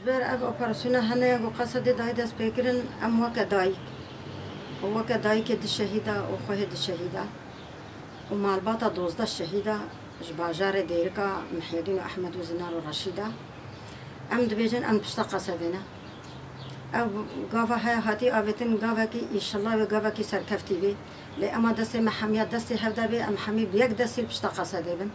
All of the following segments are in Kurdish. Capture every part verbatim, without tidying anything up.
Ji ber ev operasyona hene ku Qesedê dayê destpêkirin, em weke dayik û weke dayikê du şehîda û xwehê du şehîda û malbata dozdeh şehîda ji bajarê Dêrika Mihyedîn û Ehmed û Zinar û Reşîda, em dibêjin em pişta Qesedê ne. Ev gava heye hatî avêtin gavekî, înşellah wê gavekî serkeftî bê. Lê ema destê me hemiya destê hev de bê, em hemî bi yek destî pişta Qesedê bin.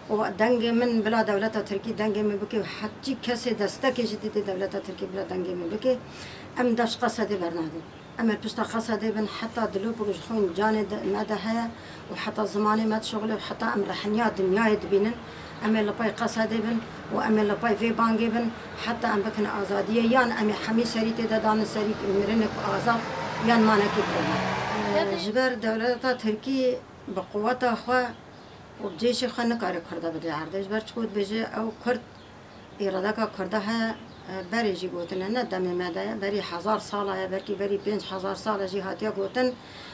Û dengê min bila dewleta Tirkî dengê min bike, heçî kesê destekê jî didê dewleta Tirkî bila dengê min bike, em dev ji Qesedê bernadin. Em ê pişta Qesedê bin heta dilopek ji xwîn canê de, me de heye û heta zimanê me dişuxile û heta em rehiniya dinyayê dibînin. Em ê li pey Qesedê bin û em ê li pey vê bangê bin heta em bikin azadiyê, yan em ê hemî serî tê de danin serî mirinek azad, yan manekî birine. Ji ber dewleta Tirkî bi quweta xwe û bi cêşê xwe nikare Kurda bide erdê. Ji ber çiku dibêje ew Kurd, îradeka Kurda heye, e, berê jî gotine, ne demê me de ye, berî hezar sala ye, belkî berî pênc hezar sal e jî hatiye gotin,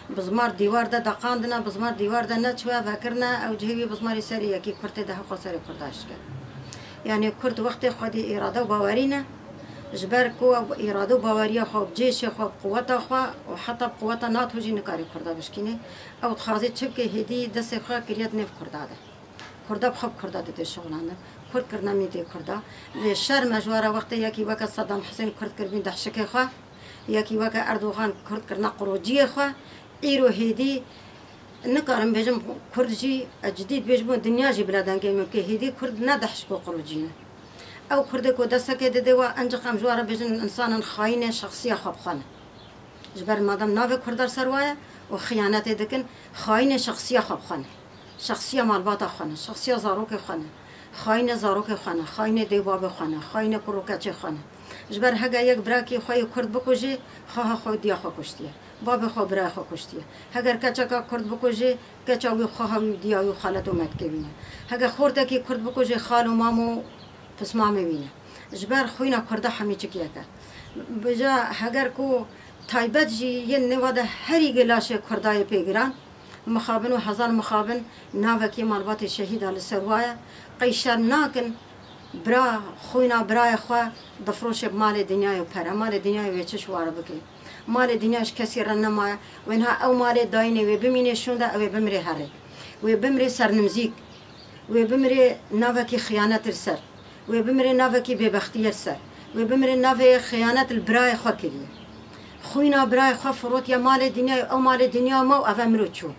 bizmar dîwar de deqandine, bizmar dîwar de neçiwe, vekirine, ew cihê wî bizmarî serê yekî Kurd tê de hewqa serê Kurda şike. Yanî Kurd wextê xwedî îrade û bawerî ne, ji ber ku ew îrade û baweriya xwe, bi cêşê xwe, bi quweta xwe û heta bi quweta NATO jî nikare Kurda bişkîne. Ew dixwaze çi bike, hêdî destê xwe kiriye di nêv Kurda de. Kurda bi xwe bi Kurda dide şixulandin. Kurd kirine mîtê Kurda. Lê şerm e ji we re wextê yekî weke Sedam Hisên Kurd kiribî dehşikê xwe, yekî weke Erdogan Kurd kirine qurociyê xwe. Îro hêdî nikarim bêjim Kurd jî, e, cidî dibêjim û dinya jî bila dengê min bike. Hêdî Kurd ne dehşik û qurocî ne. Ew Kurdê ku destekê dide we, encik em ji we re bêjin insanên xayînê şexsiya xwe bi xwe ne. Ji ber madem navê Kurda li ser wa ye û xiyanetê dikin, xayînê şexsiya xwe bi xwe ne. Şexsiya malbata xwe ne, şexsiya zarokê xwe ne. Xayînê zarokê xwe ne, xayînê dê û babê xwe ne, xayînê kur û keçê xwe ne. Ji ber hege yek birakî xwe yê Kurd bikujê, xaha xwe û diya xwe kuştiye. Babê xwe û birayê xwe kuştiye. Heger keçeka Kurd bikujê, keça wî û xaha wî û diya wî û xalet û metkê wî ne. Heger xortekî Kurd bikujê, xal û mam û pismamê wî ne. Ji ber xwîna Kurda hemî çikiyek e. Bija heger ku taybet jî yên nêva de herî gê laşê Kurda yê pê giran, mixabin û hezar mixabin navekî malbatê şehîda li ser wa ye. Qey şerm nakin bira xwîna birayê xwe difroşe bi malê dinyayê û pere? Malê dinyayê wê çi ji wa re bike? Malê dinya ji kesî re nemaye. Wê niha ew malê dayînê wê bimînê şûnde, ew ê bimrê herê. Wê bimrê sernimzîk. Wê bimirê navekî xiyanet li ser. Wê bimirê navekî bêbextiyê li ser. Wê bimirê navê xiyanet li birayê xwe kiriye. Xwîna birayê xwe firotiye malê dinyayê, ew malê dinya ma û eve mirov çû.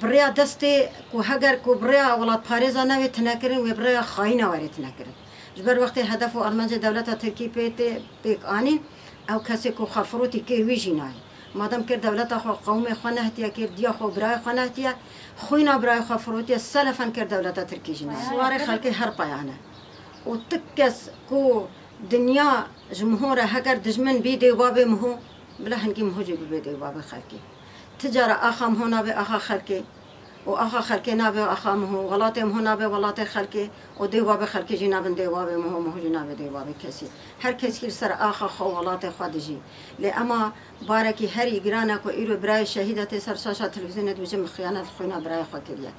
Bi rêya destê ku heger ku bi rêya welatparêza newê tine kirin, wê bi rêya xayîna werê tine kirin. Ji ber wextê hedef û armancê dewleta Tirkî pê tê pêk anîn, ew kesê ku xwe firotî kêr wî jî nayê. Madem kêr dewleta xwe, qewmê xwe nehtiye, kêr diya xwe û birayê xwe nehtiye, xwîna birayê xwe firotiye, selefen kêr dewleta Tirkî jî nayê. Siwarê xelkê her peyane. Û ti kes ku dinya ji miho re heger dijmin bî dê û babê miho, bila hingî miho jî bibê dê û babê xelkê. Ti cara axa miho nabe axa xelkê. Û axa xelkê nabe axa miho, welatê miho nabe welatê xelkê û dê û babê xelkê jî nabin dê û babê miho, miho jî nabe dê û babê kesî. Her kesî li ser axa xwe û welatê xwe dijî. Lê ema barekî herî giran e ku îro birayê şehîda tê ser şaşa televîzyonê dibêje min xiyanet li xwîna birayê xwe kiriye.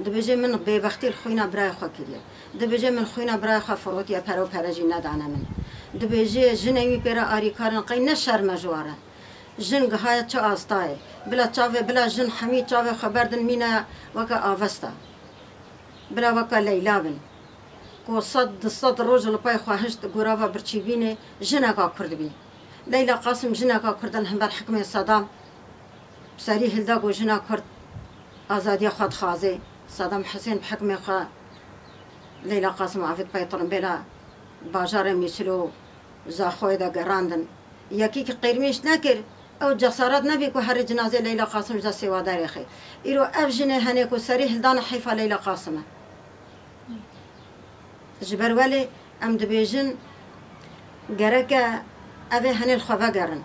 Dibêje min bêbextî li xwîna birayê xwe kiriye. Dibêje min xwîna birayê xwe firotiye, pere û pere jî nedane min. Dibêje jinê wî pê re arîkar in, qey ne şerm e ji wa re? Jin gihaye çi astayê? Bila çavê, bila jin hemî çavê xwe berdin mîne weke avesta. Bila weke Leyla bin. Ku sed, du sed roj li pey xwe hişt gorava birçîbînê jineka Kurd bî. Leyla Qasim jineka Kurd e li hember hikmê Sedam. Serî hilda ku jina Kurd azadiya xwe dixwaze. Sedam Hisên bi hikmê xwe Leyla Qasim avêt pey tirimbêla bajarê Mîsilo Zaxoyê de gerandin. Yekî ki qêrmîş nekir, ew cesaret nebî ku herê cinazê Leyla Qasim ji destê wa derêxê. Îro ev jinê hene ku serî hildane heyfa Leyla Qasim e. Ji ber welê em dibêjin, gereke evê henê li xwe vegerin.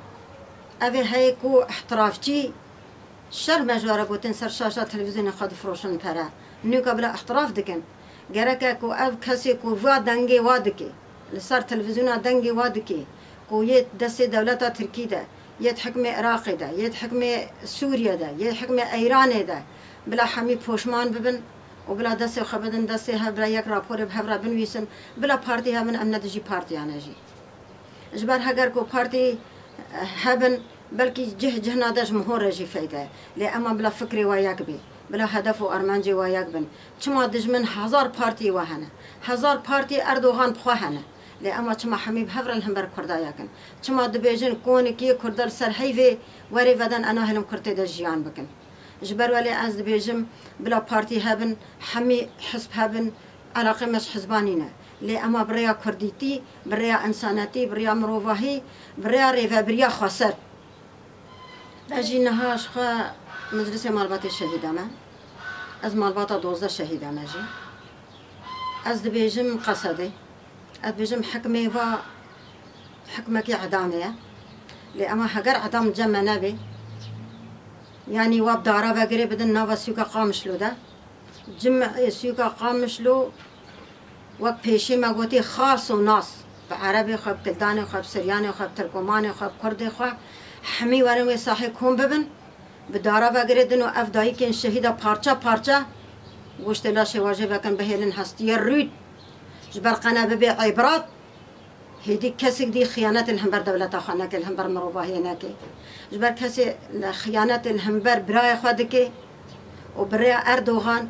Evê heye ku ihtirafçî, şerm e ji we re gotin ser şaşa televîzyonê xwe difroşin pere. Nûka bila ihtiraf dikin. Gereke ku ev kesê ku va dengê wa dike, li ser televîzyona dengê wa dike, ku yê destê dewleta Tirkî de, yê di hikmê Iraqê de, yê di hikmê Sûriye de, yê di hikmê Eyranê de, bila hemî poşman bibin û bila destê xwe bidin destê hev, bila yek raporê bi hev re binivîsin, bila partî hebin, em ne dijî partiyan e jî. Ji ber heger ku partî, eh, hebin, belkî cih cihna de ji mihor re jî feyde ye. Lê ema bila fikrê we yek bê, bila hedef û armancê we yek bin. Çima dijmin hezar partiyê we hene? Hezar partiyê Erdogan bi xwe hene. Lê ema çima hemî bi hev re li hember Kurda yek in? Çima dibêjin konikê Kurda li ser heyvê werê veden, e nahêlin Kurd tê de jiyan bikin? Ji ber welê ez dibêjim, bila partî hebin, hemî hizb hebin, eleqê me ji hizban nîne. Lê ema bi rêya kurdîtî, bi rêya însanetî, bi rêya mirovahî, bi rêya rêvebiriya xweser. Ez jî niha ji xwe meclisê malbatê şehîda me. Ez malbata dozdeh şehîda me jî. Ez dibêjim Qesedê. Ez dibêjim hikmê va hikmekî edamê ye. Lê ema heger edam cem me nebê, yanî wa bi dara vegirê bidin nava sûka Qamişlo de. Cimê sûka Qamişlo wek pêşî me gotî xas û nas, bi erebê xwe, bi kildanê xwe, bi siryanê xwe, bi tirkomanê xwe, bi kurdê xwe, hemî werin wê sahê kom bibin, bi dara vegirê din û ev dayikên şehîda parça parça goştê laşê wa jê vekin bihêlin hestiyê rûd. Ji ber qene bibê îbrat. Hêdî kesek dî xiyanetê li hember dewleta xwe neke, li hember mirovahiyê neke. Ji ber kesê li xiyanetê li hember birayê xwe dike û bi rêya Erdogan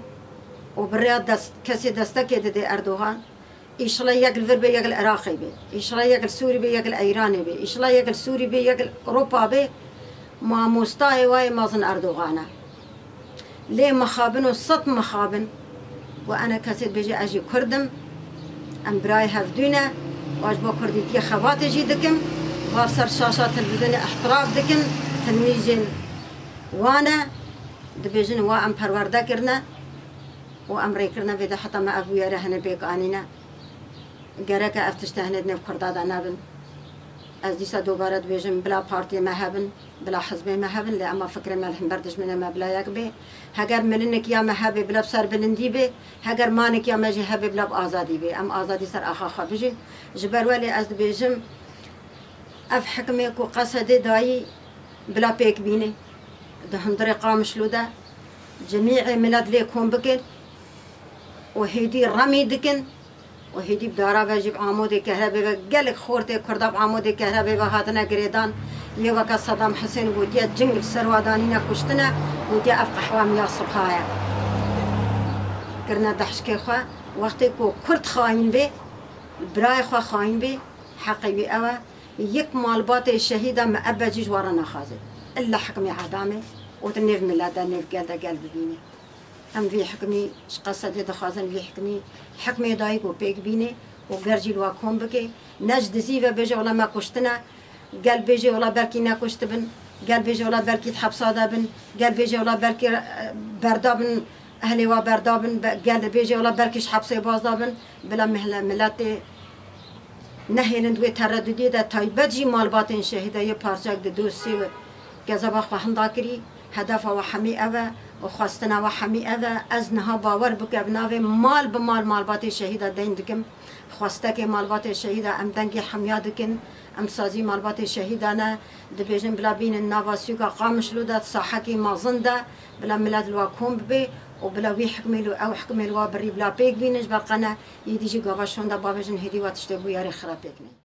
û bi rêya dest-, kesê destekê dide Erdogan, îşillah yek li vir bê, yek li Iraqê bê, îşillah yek li Sûrî bê, yek li Eyranê bê, îşillah yek li Sûrî bê, yek li Ewropa bê, mamostayê wayê mezin Erdogan e. Lê mixabin û sed mixabin ku ene kesê dibêje ez jî Kurd im, em birayê hevdû ne, û ez ji bo kurdîtiyê xebatê jî dikim, va ser şaşa televîzyonê îtiraf dikin, tilmîzên wan e, dibêjin wa em perwerde kirine û em rêkirine vê de heta me ev bûyere hinê pêk anîne. Gereke ev tişte hinê di nêv Kurda de nebin. Ez dîsa dobare dibêjim, bila partiyê me hebin, bila hizbê me hebin, lê ema fikrê me li hember dijminê me bila yek bê. Heger milinek ya me hebê, bila bi serbilindî bê, heger manek ya me jî hebê, bila bi azadî bê. Em azadî ser axa xwe bijîn. Ji ber welê ez dibêjim, ev hikmê ku Qesedê dayî bila pêk bîne. Di hundirê Qamişlo de cemîê milet lê kom bikin û hêdî remî dikin. Û hêdî bi dara ve jî bi amodê kehrebê ve gelek xortê Kurda bi amodê kehrebê ve hatine girêdan. Yê weke Sedam Hisên gotiye cing li ser wa danîne kuştine, gotiye ev qehwa miya sibha ye. Kirine dehşkê xwe. Wextê ku Kurd xayîn bê, birayê xwe xayîn bê, heqê wî ew e. Yek malbatê şehîda miebed jî ji wa re naxwaze. Illa hikmê edamê û di nêv milet de, nêv gel de gel bibîne. Em vî hikmî ji Qesedê dixwazin, vî hikmî hikmê dayik û pêk bîne û ger jî li wa kom bike. Ne ji dizî ve bêje wela me kuştine, gel bêje wela belkî nekuştibin, gel bêje wela belkî di hepsa de bin, gel bêje wela belkî, e, berda bin, ehlê wa berda bin, be-, gel bêje wela belkî ji hepsê baz da bin, bila mihle-, miletê nehêlin di wê teredudiyê de, taybet jî malbatên şehîda yê parçek di dosê kezeba xwe hinda kirî, hedefa we hemî ev e û xwestina we hemî ev e. Ez niha bawer bike bi navê mal bi mal malbatê şehîda deyn dikim. Xwestekê malbatê şehîda em dengê hemiya dikin, em sazî malbatê şehîda ne, dibêjin bila bînin nava sûka Qamişlo de, di sahekî mezin de, bila milet li wa kom bibe û bila wî hikmê li ew hikmê li wa birî bila pêk bînin, ji ber qene yê dî jî gava şonda bavêjin hêdî wa tiştê bûyerê xirab pêk ne.